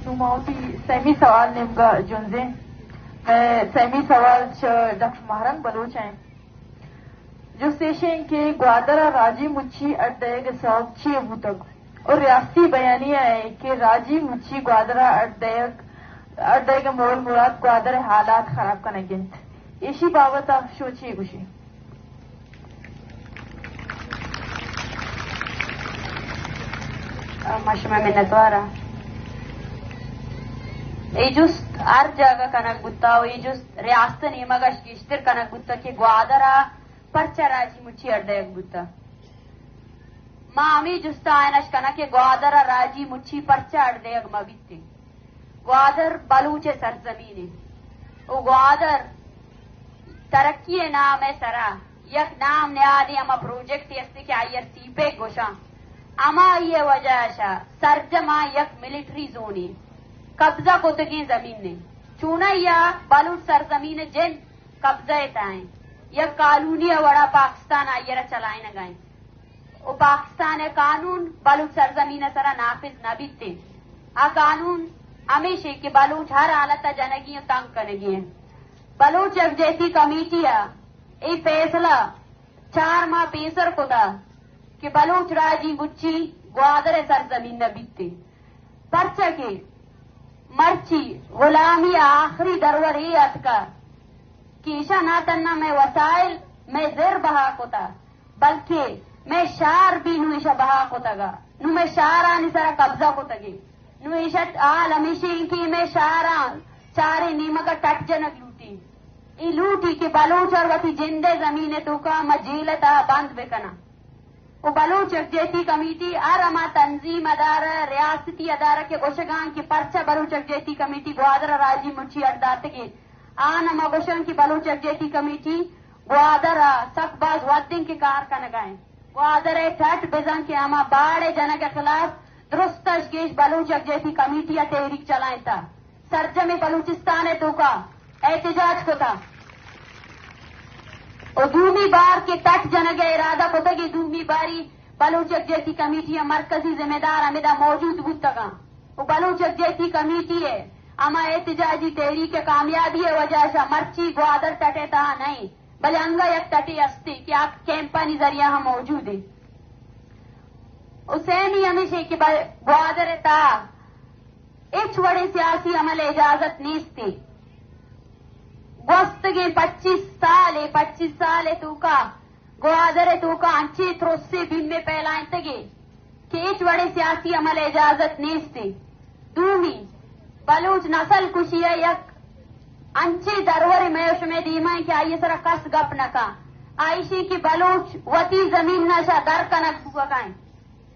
نوں ما وتی سیمی سوال نیمگا جنزیں۔ مئے سیمی سوال چہ ڈاکٹر ماہ رنگ بلوچ ءَ اِنت۔ جست ایش اِنت کہ گوادر ءَ راجی مچی اڈ دئیگ ءِ سوب چے بوتگ؟ اور ریاستی بیانیہ ءَ کہ راجی مچی گوادر ءَ اڈ دئیگ، اڈ دئیگ ءِ مول مراد گوادر ءِ حالات خراب کنگ اِنت۔ ایشی بابت ءَ شما چے گوش ئے؟ ما شمئے منتوار آں۔ اے جست ہر جاگہ کنگ بوتا و اے جست ریاست ءِ نیمگ اش گیشتر کنگ بوتا کہ گوادر ءَ پرچا راجی مچی اڈ دئیگ بوتا۔ ما ہمے جست ءَ آیان اش کناں کہ گوادر ءَ راجی مچی پرچا اڈ دئیگ مہ بیت اِنت۔ گوادر بلوچ ءِ سرزمین اِنت و گوادر ترقی ءِ نام ءِ سرا یک نام نیادیں ہما پروجیکٹ است کہ آئی ءَ سی پیک گوشاں، ہمائی ءِ وجہ ءَ شہ سرجم ءَ یک ملٹری زونے، قبضہ کتگیں زمینے۔ چونائی ءَ بلوچ سرزمین ءِ جند قبضہ ءِ تہا اِنت، یک کالونی ءِ وڑا پاکستان آئی ءَ را چلائینگ ءَ اِنت و پاکستان ءِ قانون بلوچ سرزمین ءِ سرا نافذ نہ بیت اِنت۔ آ قانون ہمیش اِنت کہ بلوچ ہر حالت ءَ جنگی و تنگ کنگی اِنت۔ بلوچ یکجہتی کمیٹی ءَ اے فیصلہ چار ماہ پیسر کتا کہ بلوچ راجی مچی گوادر ءِ سرزمین ءَ بیت اِنت۔ پرچا کہ مرچی غلامی ءِ آخری درور اے اتکا کہ ایشاں نہ تھنا مئے وسائل، مئے زر بہا کتا، بلکہ مئے شہر بھی نوں ایشاں بہا کتگا۔ نوں مئے شہرانی سرا قبضہ کتگے۔ نوں ایشت حال ہمیشی اِنت کہ مئے شہراں چاریں نیمگا ٹٹ جنگ لوٹی۔ اے لوٹی کہ بلوچ ءَ وتی جند ءِ زمین ءِ توکا ما جیل ءِ تہا بند بکناں۔ و بلوچ یکجہتی کمیٹی ہر ہما تنظیم، ادارہ، ریاستی ادارہ کہ گوشگاں کہ پرچا بلوچ یکجہتی کمیٹی گوادر ءَ راجی مچی اڈ داتگے، آ ہما گوشاں کہ بلوچ یکجہتی کمیٹی گوادر ءَ سک باز وھد اِنت کہ کار کنگا اِنت۔ گوادر ءِ ٹٹ بزاں کہ ہما باڑ ءِ جنگ ءِ خلاف درست اش گیش بلوچ یکجہتی کمیٹی ءَ تحریک چلائینتا۔ سرجمیں بلوچستان ءِ توکا احتجاج کتا۔ و دومی بار کہ ٹٹ جنگ ءِ ارادہ کتگی، دومی باری بلوچ یکجہتی کمیٹی ءِ مرکزی ذمہ دار ہمدا موجود بوتگاں۔ و بلوچ یکجہتی کمیٹی ءِ ہما احتجاجی تحریک ءِ کامیابی ءِ وجہ شہ مرچی گوادر ٹٹ ءِ تہا نہ اِنت، بلے انگا یک ٹٹے ہستی کہ آ کیمپانی ذریعہ ہم موجود اِنت۔ و سیمی ہمیش اِنت کہ بل-، گوادر ءِ تہا ہچ وڑیں سیاسی عمل ءِ اجازت نیست اِنت۔ گوستگیں پچیس سال ءَ، پچیس سال ءِ توکا گوادر ءِ توکا انچیں ترسے بیمے پھیلائینتگے کہ ہچ وڑیں سیاسی عمل ءِ اجازت نیست اِنت۔ دومی، بلوچ نسل کشی ءِ یک انچیں درورے مئے و شمئے دیما اِنت کہ آئی ءِ سرا کس گپ نہ کن۔ آ ایشی کہ بلوچ وتی زمین ءَ شہ در کنگ بوگا اِنت۔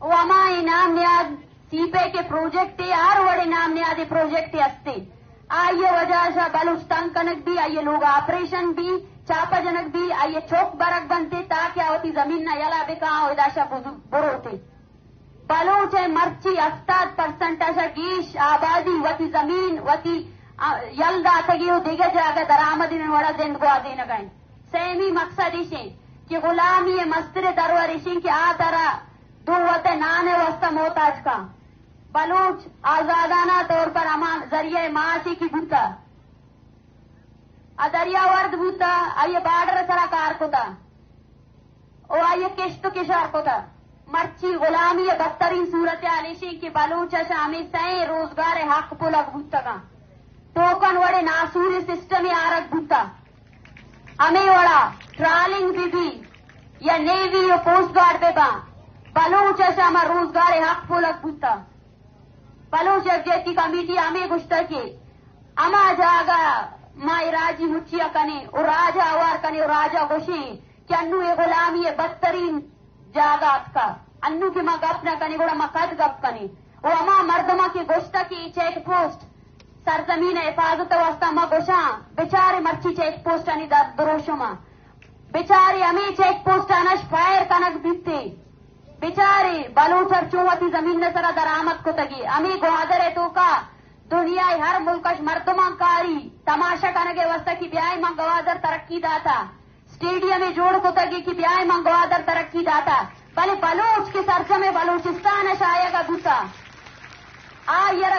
و ہما اے نام نیاد سی پیک ءِ پروجیکٹ ءَ، ہر وڑیں نام نیادیں پروجیکٹ ءَ ہستے، آئی ءِ وجہ شہ بلوچ تنگ کنگ بی، آئی ءِ لوگ آپریشن بی، چاپہ جنگ بی، آئی ءِ چک برگ بنتے تاکہ آ وتی زمین ءَ یلا بکاں و ادا شہ بزو-، بروتے۔ بلوچ ءِ مرچی ہفتاد پرسنٹ ءَ شہ گیش آبادی وتی زمین، وتی، آ، یل داتگی و دگہ جاگہ درآمدیں وڑا زند گوازینگ ءَ اِنت۔ سیمی مقصد ایش اِنت کہ غلامی ءِ مستریں درور ایش اِنت کہ آ ترا دو وت ءِ نان ءِ واستہ محتاج کن۔ بلوچ آزادانہ طور پر ہما ذریعہ معاشی کی بوتا، آ دریا ورد بوتا، آئی ءَ بارڈر ءِ سرا کار کتا و آئی ءَ کشت و کشار کتا۔ مرچی غلامی ءِ بدترین صورتحال ایش اِنت کہ بلوچ ءَ شہ ہمے سئیں روزگار ءِ حق پلگ بوتگاں۔ ٹوکن وڑیں ناسوریں سسٹمے آرگ بوتا۔ ہمے وڑا ٹرالنگ بہ بی یا نیوی و کوسٹ گارڈ بہ باں، بلوچ ءَ شہ ہما روزگار ءِ حق پلگ بوتا۔ بلوچ یکجہتی کمیٹی ءَ ہمے گوشتگ کہ ہما جاگہ ءَ ما اے راجی مچی ءَ کنیں و راج ءَ ہوار کنیں و راج ءَ گوشیں کہ انوں اے غلامی ءِ بدترین جاگہ اتکا، انوں کہ ما گپ نہ کنیں گڑا ما کد گپ کنیں؟ و ہما مردماں کہ گوشتگ کہ اے چیک پوسٹ سرزمین ءِ حفاظت ءِ واستہ، ما گوشاں بچارے مرچی چیک پوسٹانی درد دروشم ءَ، بچارے ہمے چیک پوسٹان اش فائر کنگ بیتے، بچارے بلوچ ہر چون وتی زمین ءِ سرا درآمد کتگی۔ ہمے گوادر ءِ توکا دنیا ءِ ہر ملک اش مردماں کاری تماشا کنگ ءِ واستہ کہ بیائے من گوادر ترقی داتا، اسٹیڈیم ءَ جوڑ کتگی کہ بیائے من گوادر ترقی داتا، بلے بلوچ کہ سرجمیں بلوچستان اش آیگ ءَ بوتا، آئی ءَ